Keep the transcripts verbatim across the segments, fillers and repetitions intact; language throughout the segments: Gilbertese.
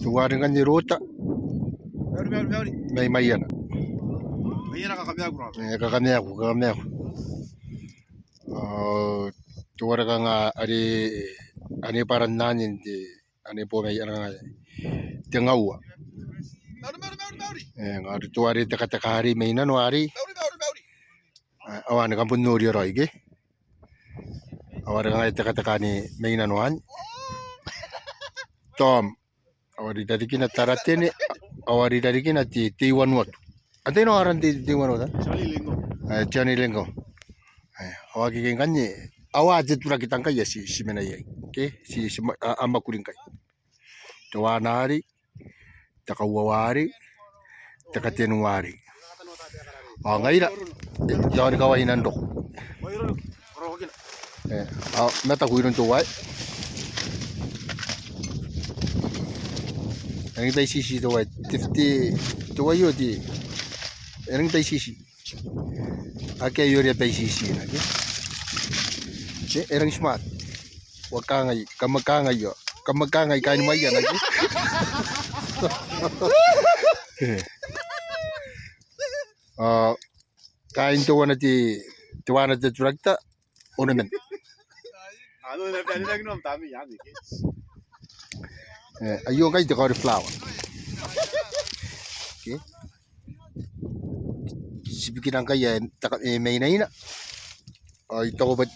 Teuare ngkanne Rota. Mai Maiana. E, Kakameaku, Kakameaku. Ao teuare kanga are, ane bwaran anne n te, ane bo mai ana kanga te ngaua. E, ngaia are teuare tekateka arei mai nano arei. E, ao ane kam bon noria raoi ke. Ao are kanga tekateka anne mai nano anne. Tom. Ao are i rarikina Taratene, ao are i rarikina te, te I-Vanuatu. Antai nao aran te, te I-Vanuatu? Johnny Lingo. E, Johnny Lingo. E, ao akekei ngkanne, ao a te turakita ngkai ae ti, ti mena iai. Ke, ti, ti ma-, a, a mwakuri ngkai. Teuana arei, te kauoua arei, te kateniua arei. Ao ngaira, e, iaon kawaina n roko. E, ao mataku iroun teuaei. E rangi n baitiiti teuaei. Te, te, teuaei oti. E rangi n baitiiti. Akea ioria baitiiti nake. E, e rangi smart. Ao kangai, kam a kangai ao. Kam a kangai kaain Maiana ke. Ao kaain teuana te, teuana te turakita, onoman. E, aio ngkai te cauliflower. Ke. Ti bikina ngkai ae, taka, e, mainaina. Ao I taku bwa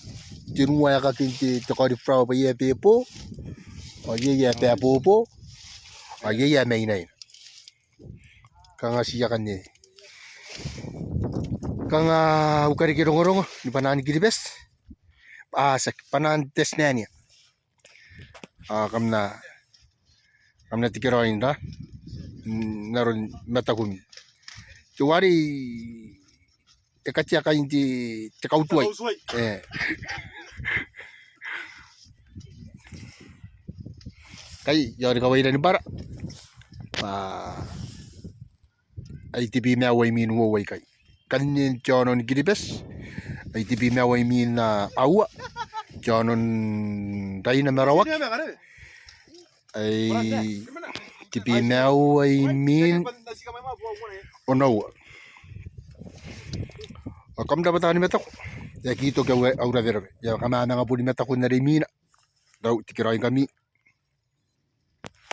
tenua aekakin te, te cauliflower bwa iai ae beboo. Ao iai ae babobo. Ao iai ae mainaina. Kanga ti akanne. Kanga au kareke rongorongo ni bwanaan Kiribati. A, tiaki, bwanaan Tasmania. A, kam na, kam na tekeraoi n ra, n aron matakumi. Teuare e katea kain te, te kautuai. Kautuai. E. Kai, iaon kawaira ni bwara. Bwa ai tebwi ma aua imwin uoua ikai. Ikanne n te aono ni Kiribati, ai tebwi ma aua imwin, a, aua, te aono n Raina ma Rawaki. Ai tebwi ma aua imwin onoua. Ao kam rabwa taani mataku. E aki toki au, au rawerawe. E a kamamanga boni mataku n are imwina. Rau, tekeraoi ngkami.